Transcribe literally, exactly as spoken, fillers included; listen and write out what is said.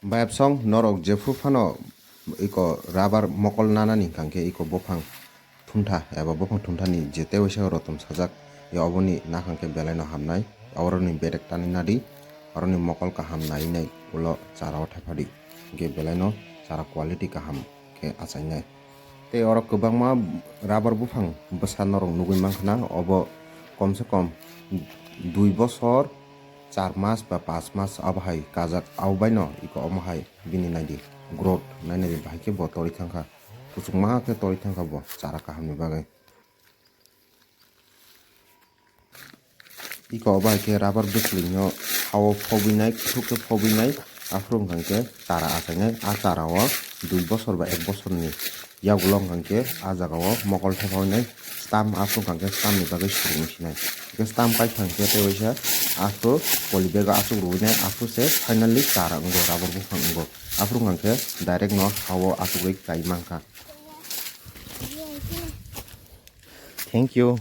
Bayapsong norok jephru phano iko rubber mokol nanani hwnkha khe iko buphang thuntha eba buphang thunthani je tei waisa rotom sajak ya oboni nakhang khe belaino hamnai, aboroni bedek tani nadi, aroni mokol kaham nainai ulo chara o thephadi, hwnkhe belaino chara quality kaham khe achainai. Tei oro kwbangma rubber buphang bwsa norok nugwi mankha na, obo komse kom dui bosor char mas ba panch mas abo hai kajak, abo baino iko omo hai bini naidi growth nainai bahai khe bo torwi thangkha, kuchukma khe torwi thangkha bo chara kahamni bagwi. Iko obo hai khe rubber bwswlwino ha-o phobwinai, kuthuk khe phobwinai, aphuru wngkha khe chara achainai. A chara o dui bosor ba ek bosorni yagulo wngkha khe a jaga o mokol thepawinai stamp, aphuru wngkha khe stamp ni bagwi surungwi sinai. Hwnkhe stamp paithang khe tei waisa aphuru poly bag o achuk rwinai, aphuru se finally chara wngo, rubber buphang wngo. Aphuru wngkha khe direct no ha-o achukrwi kai mankha. Thank you.